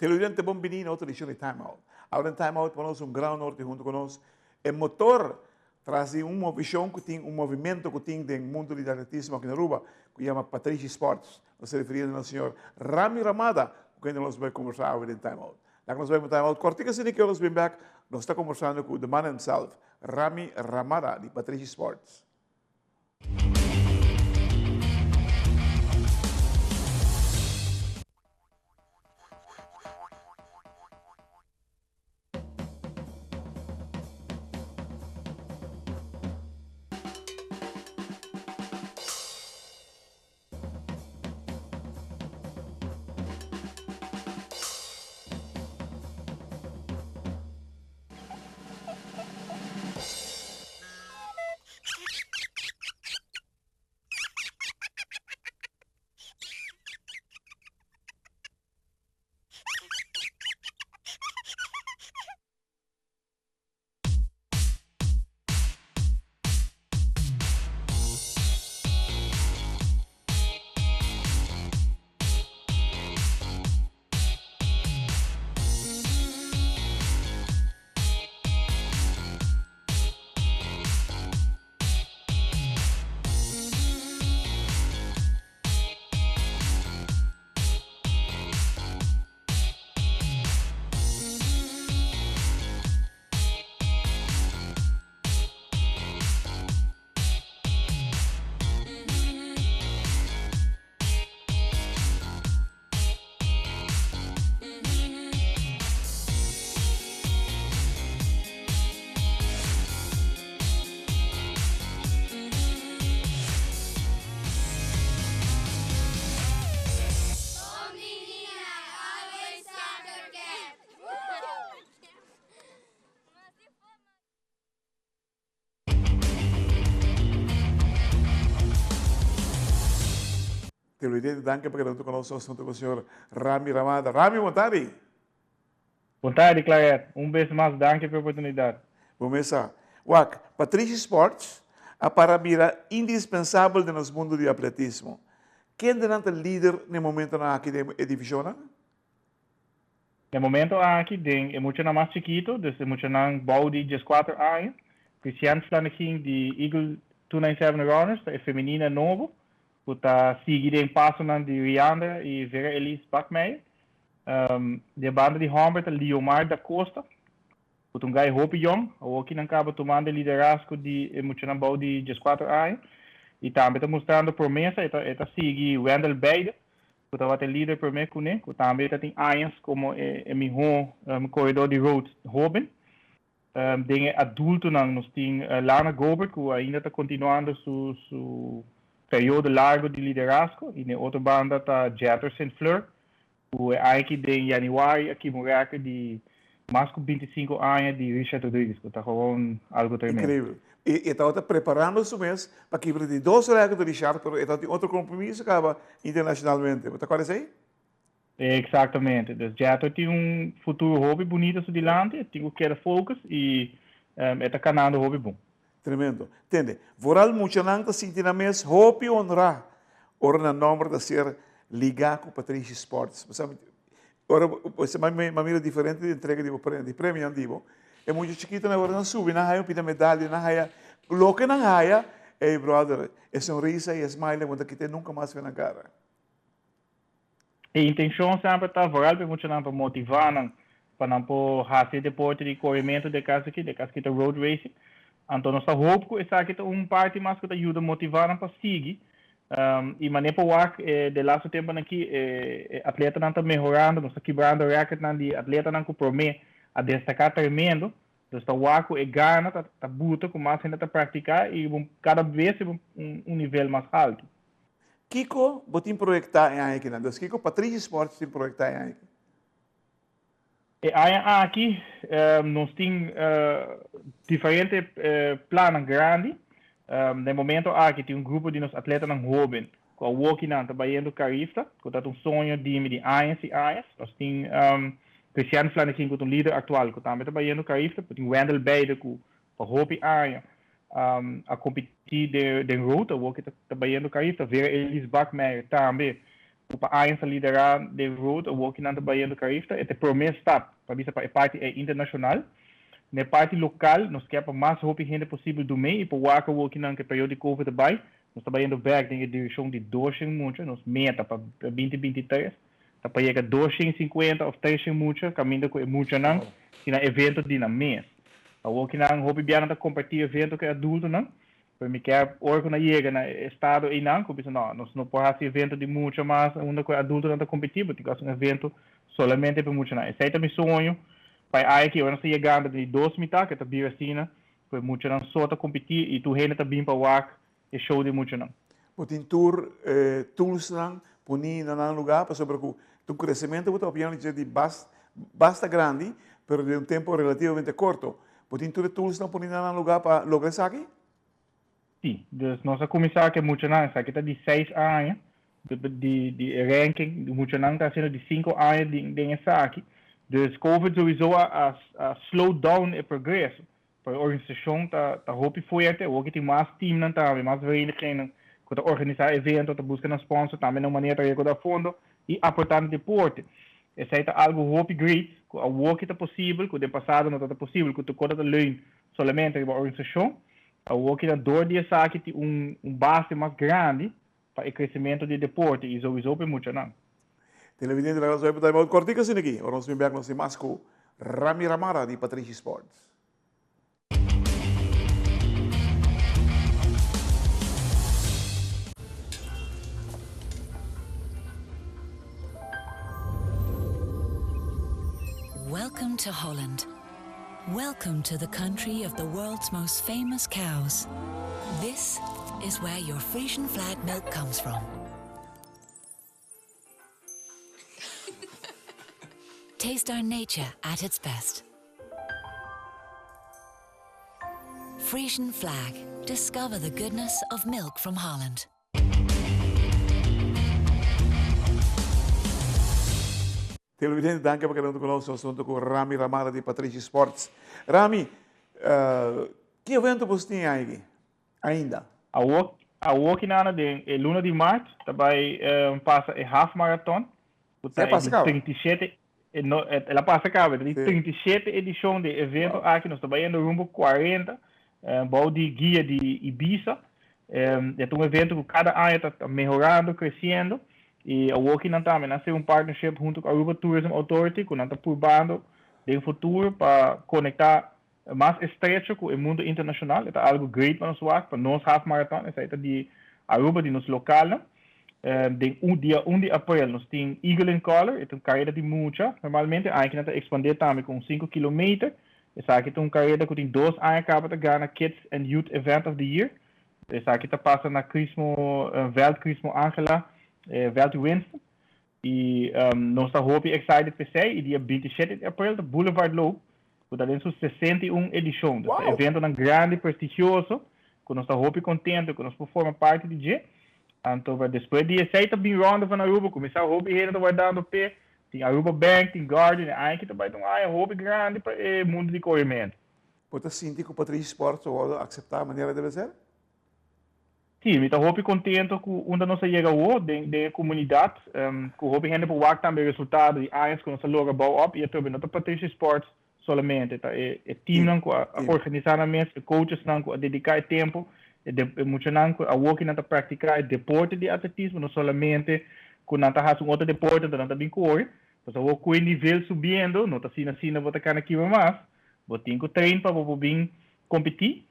Televidente bon bini na otro edicion di Time Out. Awor den Time Out pa nos un gran honor tin hunto cu nos e motor tras di un movicion cu tin un movimento cu tin den mundo di atletismo aki na Aruba cu yama Patrishi Sports. Nos ta refiriendo na señor Rami Ramada cu kende nos bay conversa awe den Time Out. Laga nos bay pa Time Out cortico asina ki ora nos bin bek nos ta conversando cu the man himself Rami Ramada di Patrishi Sports. Televidente, danki pa keda huntu ku nos huntu ku señor Rami Ramada. Rami, bon tardi. Bon tardi, Claret. Un bes mas danki pa e oportunidat. Bo mes sa. Wak, Patrishi Sports a para bira indispensabel den nos mundu di atletismo. Kendenan ta lider na e momentonan aki den e divishonnan? Na e momento aki den e muchanan mas chikito, dus e muchanan bou di dieskuater aña, Christiane Flanegin di Eagle 297 Runners ta e femenina nobo ku ta sigui den pasonan di Riandra i Vera Elise Bakmeijer. Di e banda di hòmber ta Liomar da Costa ku ta un gai hopi yòn, awoki nan kaba tumando e liderazgo di e muchanan bou di dieskuater aña i tambe ta mustrando promesa, e ta sigui Wendell Beide ku tabata e lider promé kuné, ku tambe ta tin añas komo e mihó koredó di road hóben. Den e adultonan nos tin Lana Gobert ku ainda ta kontinuando su su periodo largu di liderazgo i den otro banda ta Jetter Sint Fleur ku e aña aki den yanüari a kima un rèkòrt di mas ku bintisinku aña di Richard Rodriguez ku ta gewoon algu tremendo. Increíble. E e tabata preparando su mes pa kibra di dos rèkòrt di Richard, pero e tabatin otro kompromiso kaba internashonalmente. Bo ta kòrda esei? Exactamente. Dus Jeto tin un futuro hopi bunito su dilanti, e tin cu keda focus y e ta canando hopi bon. Tremendo. Tende, vooral muchanan ta sinti nan mes hopi honra ora nan nomber ta ser liga cu Patrishi Sports. Bo sa, ora bo sa, mi a mira diferente entrega di bo di premionan di bo. E mucha chikitonan ora nan subi nan haya un pida medalya, nan haya loke nan haya, ey brother, e sonrisa y e smile bo no ta kita nunca mas for nan cara. E intencion semper ta vooral pa e muchanan pa motiva nan pa nan por haci e deporte di corementu den cas aki, den cas aki ta road racing. Anto nos ta hoop cu esaki ta un parti mas cu ta yuda motiva nan pa sigui y manera por wak den laatste temponan aki e atletanan ta mehorando, nos ta kibrando recordnan di atletanan cu prome a destaca tremendo. Nos ta wak cu e gana ta buta cu mas hende ta practica y cada bes riba un nivel mas halto. Kiko bo tin proyektá e aña akinan? Dus kiko Patrishi Sports tin proyektá e aña aki? E aña aki nos tin diferente plannan grandi. Na e momento aki tin un grupo di nos atletanan hoben ku awokinan ta bayendo Carifta, ku ta un soño di mi di añas i añas. Nos tin Christian Flanegin ku ta un lider aktual ku tambe ta bayendo Carifta. Tin Wendell Beide ku pa hopi aña a kompetí den road, awor ke ta bayendo Carifta. Vera Elise Bakmeijer tambe. ku pa añas a liderá den road awor ki nan ta bayendo Carifta. E ta e promé stap pa bisa pa e parti ei internashonal. Na e parti lokal nos ke pa mas hopi hende posibel dum'é i por wak awor ki nan ku e periodo di covid a bai. Nos ta bayendo bèk den e direkshon di doshen mucha. Nos meta pa 2023 ta pa yega 250 òf 300 mucha kaminda ku e muchanan tin nan evento di nan mes. Awor ki nan hopi bia nan ta kompartí evento ku e adultonan. Pero mi kier ora ku nan yega na e estado einan ku bisa no, nos no por hasi evento di mucha mas unda ku e adultonan ta kompetí, bo tin ku hasi un evento solamente pa e muchanan. Esei ta mi soño pa e aña aki ora nos ta yegando den di dos mitá ku ta bira asina ku e muchanan so ta kompetí i tur hende ta bin pa wak e show di muchanan. Bo tin tur e toolsnan poni na nan lugá pasobra ku ta un kresementu ku ta opinan di di basta grandi pero den un tempu relativamente korto. Bo tin tur e toolsnan poni na nan lugá pa logra esaki? Sí, dus nos a kuminsá ku e muchanan, esaki ta di seis aña, di di e ranking, di muchanan ta hasiendo di sinku aña den esaki. Dus covid souiso a a slow down e progreso. Pero e organisashon ta ta hopi fuerte, awor ki tin mas teamnan tambe, mas verenigingnan ku ta organisá evento, ta buska nan sponsor tambe na un manera ta rekoudá fondo i aportá na deporte. Esei ta algu hopi great ku awor ki ta posibel, ku den pasado no tabata posibel, ku tur kos ta leun solamente riba organisashon. Awor ki ta dor di esaki tin un un base mas grandi pa e kresementu di e deporte i souiso pa e muchanan. Televidente laga nos bai pa time out kòrtiku asina aki. Ora nos bin bèk nos tin mas ku Rami Ramara di Patrishi Sports. Welcome to Holland. Welcome to the country of the world's most famous cows. This is where your Frisian flag milk comes from. Taste our nature at its best. Frisian flag. Discover the goodness of milk from Holland. Televidente, danki pa keda huntu ku nos. Nos ta huntu ku Rami Ramada di Patrishi Sports. Rami, ki evento boso tin aigi ainda? Awor, awor ki nana den e luna di mart ta bai pasa e half marathon ku ta e di 37 no el a pasa kaba e di 37 edishon di e evento aki nos ta bai yendo rumbo 40 bou di guia di Ibisa. E ta un evento ku kada aña ta mehorando, kresiendo i awor ki nan tambe nan hasi un partnership huntu ku Aruba Tourism Authority ku nan ta purbando den futuro pa konektá mas estrecho ku e mundo internashonal. E ta algu great pa nos wak, pa nos half marathon, esei ta di Aruba, di nos lokalnan. Den un dia un di aprel nos tin Eagle in Color, e ta un kareda di mucha. Normalmente aña ki nan ta ekspandé tambe ku un sinku kilometer. Esaki ta un kareda ku tin dos aña kaba ta gana Kids and Youth Event of the Year. Esaki ta pasa na Crismo Veld Crismo Angela Veld Winston. I nos ta hopi excited p'esei i dia 27 di aprel ta Boulevard Loop ku ta den su 61 edishon. Dus ta eventonan grandi prestigioso ku nos ta hopi kontento ku nos por forma parti di dje. Anto despues di esei ta bin Ronde van Aruba ku mi sa hopi hende ta wardando p'e. Tin Aruba Bank, tin Guardian, e aña aki ta bai ta un aña hopi grandi pa e mundu di korementu. Bo ta sinti ku Patrishi Sports ta wòrdu akseptá manera debe ser? Sí, mi ta hopi kontento ku unda nos a yega awor den den e komunidat, ku hopi hende por wak tambe e resultado di añas ku nos a logra bou op i atrobe no ta Patrishi Sports solamente, ta e e teamnan ku a organisá nan mes, e coachesnan ku a dediká e tempu, e e muchanan ku awor ki nan ta praktiká e deporte di atletismo, no solamente ku nan ta hasi un otro deporte anto nan ta bin kore, pasobra awor ku e nivel subiendo no ta asina asina bo ta kana kiba mas, bo tin ku train pa bo por bin kompetí.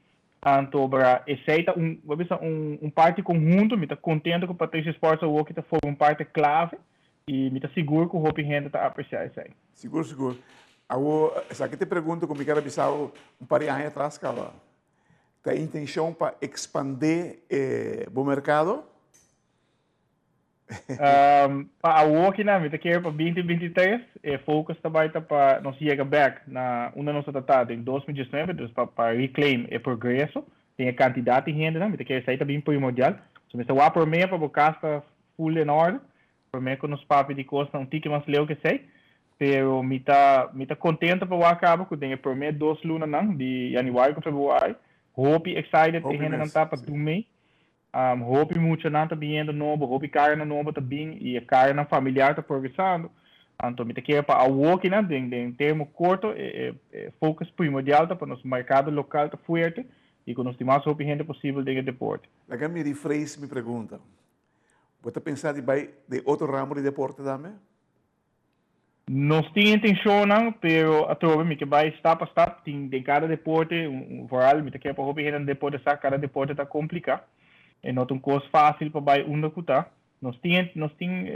Anto bra esei ta un, bo bisa un un parti konhunto, mi ta kontento ku Patrishi Sports awor ki ta forma un parte klave i mi ta sigur ku hopi hende ta apresiá esei. Sigur sigur. Awor esaki ta e pregunta ku mi kier a bisa bo un par di aña atras kaba. Ta e intenshon pa ekspandé e bo merkado? Pa awor kinan mi ta kere pa 2023 e focus ta bai ta pa nos yega bek na unda nos ta ta den 2019, dus pa pa reclaim e progreso den e kantidat di hendenan, mi ta kere esei ta bin primordial. So mester wak prome pa bo kas ta full in orde, prome ku nos papia di kosnan un tiki mas leu ke esei, pero mi ta mi ta kontento pa wak kaba ku den e prome dos lunanan di januari ku februari hopi excited e hendenan ta pa dumei. Hopi muchanan ta biniendo nobo, hopi caranan nobo ta bin y e caranan familiar ta progresando. Anto mi ta kere pa awokinan den termo corto e focus primordial ta pa nos mercado local ta fuerte y cu nos tin mas hopi hende posibel den e deporte. Laga mi rephrase mi pregunta. Bo ta pensa di bay den otro ramo di deporte tambe? Nos tin intencionnan, pero atrobe mi ke bay stap pa stap. Tin den cada deporte, vooral mi ta kere pa hopi hende den deporte sa, cada deporte ta complica. E no ta un cos facil pa bay unda cu ta. Nos tin, nos tin,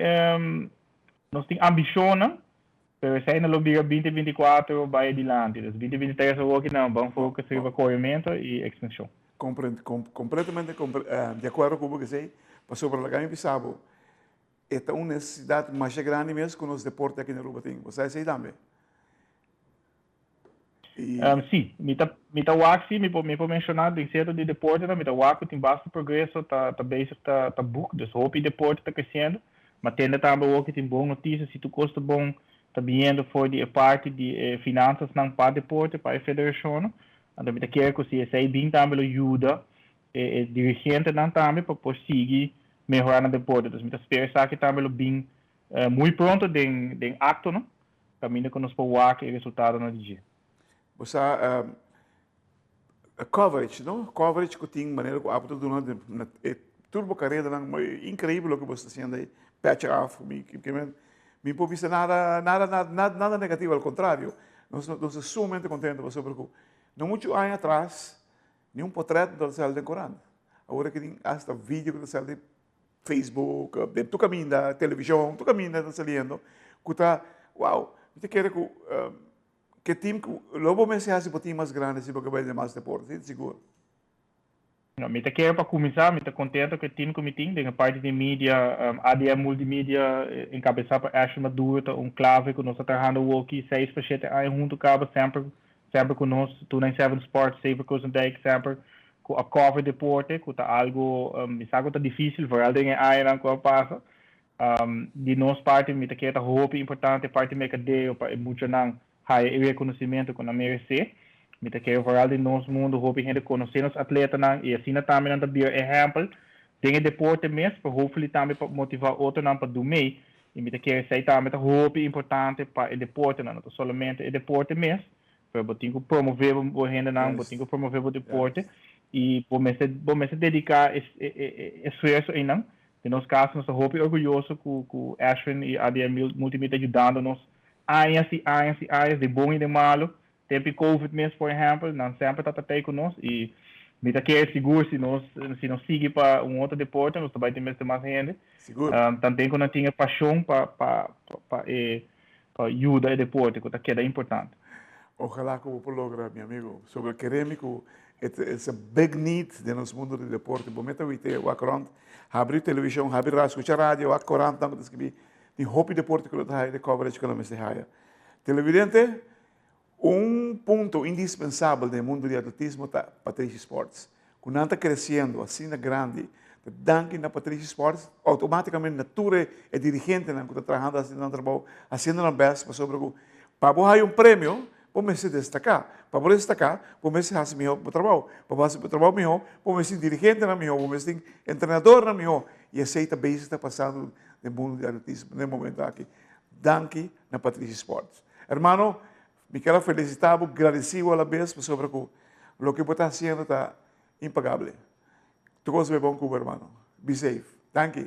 nos tin ambicionnan, pero esey no lo bira 2024 bay adilanti. Dus 2023 awoki nan ban focus riba coremento y extension. Completamente di acuerdo cu bo esey, pasobra laga mi bisa bo, e ta un necesidad masha grandi mes cu nos deporte aki na Aruba tin. Bo sa esey tambe? Y Si, mi ta wak si, mi por menciona den cierto di deportenan, mi ta wak cu tin basta progreso, ta bezig ta boek, dus hopi deporte ta creciendo, ma tende tambe awor tin bon noticia, si tur cos ta bon, ta biniendo for di e parti di e finanzasnan pa deporte, pa e federacion, anto mi ta kere cu si esey bin tambe lo yuda e dirigentenan tambe pa por sigui mehora na deporte. Dus mi ta spera esaki tambe lo bin muy pronto den acto, no? Caminda cu nos por wak e resultadonan di dje. Bo sa coverage, no? Coverage cu tin manera cu abo ta duna e tur bo caredanan increibel loke bo sta haciendo ey. Petje af, mi por bisa nada, nada, nada, nada negativo, al contrario. Nos ta sumamente contento pasobra cu no mucho aña atras ni un potret no ta sali den corant. Awor aki tin hasta video cu ta sali den Facebook, den tur caminda, television, tur caminda ta saliendo cu ta, wow, mi ta kere cu e team cu lo bo mester haci bo team mas grandi si bo ke bay den mas deporte, si sigur. No, mi ta kere pa cuminsa, mi ta contento cu e team cu mi tin den e parti di media, ADM Multimedia, encabeza pa Ashley Maduro, ta un clave cu nos ta trahando awoki 6 pa 7 aña hunto caba, semper, semper cu nos, 297 Sports, Saver Kosendijk, semper cu a cover deporte, cu ta algo, mi sa cu ta dificil, vooral den e añanan cu a pasa. Di nos parti, mi ta kere ta hopi importante parti mercadeo pa e muchanan haya e reconocimento cu nan merece. Mi ta kere vooral den nos mundo hopi hende conoce nos atletanan y asina tambe nan ta bira ehempel den e deporte mes, pa hopefully tambe pa motiva otronan pa do mee. Y mi ta kere esey tambe ta hopi importante pa e deportenan, no ta solamente e deporte mes, pero bo tin cu promove bo hendenan, bo tin cu promove bo deporte y bo mester dedica e esfuerso einan. Den nos caso, nos ta hopi orguyoso cu Ashwin y ADM Multimedia ayudando nos añas y añas y añas, de bon y de malo. Tempo COVID mes, por ehempel, nan semper ta tey cu nos y mi ta kere sigur si nos sigui pa un otro deporte, nos tambe tin mester mas hende. Sigur. Tambe cu nan tin pasion pa yuda e deporte, cu ta keda importante. Ojalá cu bo logra, mi amigo. Sobre kere cu it's a big need den nos mundo di deporte. Bo meta wite wak rond, habri television, habri radio, scucha radio, wak corant nan cu ta scribi. Tin hopi deporte cu lo ta haya de coverage cu lo mester haya. Televidente, un punto indispensabel den mundo di atletismo ta Patrishi Sports. Cu nan ta creciendo asina grandi, danki na Patrishi Sports, automaticamente na tur e dirigentenan cu ta trahando haciendo nan trabou, haciendo nan best pasobra cu pa bo haya un premio, bo mester destaca. Pa bo destaca, bo mester haci miho bo trabou. Pa bo haci bo trabou miho, bo mester dirigentenan miho, bo mester entrenadornan miho. Y esey ta bezig ta pasando den mundo di atletismo den momento aki. Danki na Patrishi Sports. Hermano, mi kier felicita bo, agradeci bo a la vez pasobra cu loke bo ta haciendo ta impagable. Tur cos bay bon cu bo, hermano. Be safe. Danki.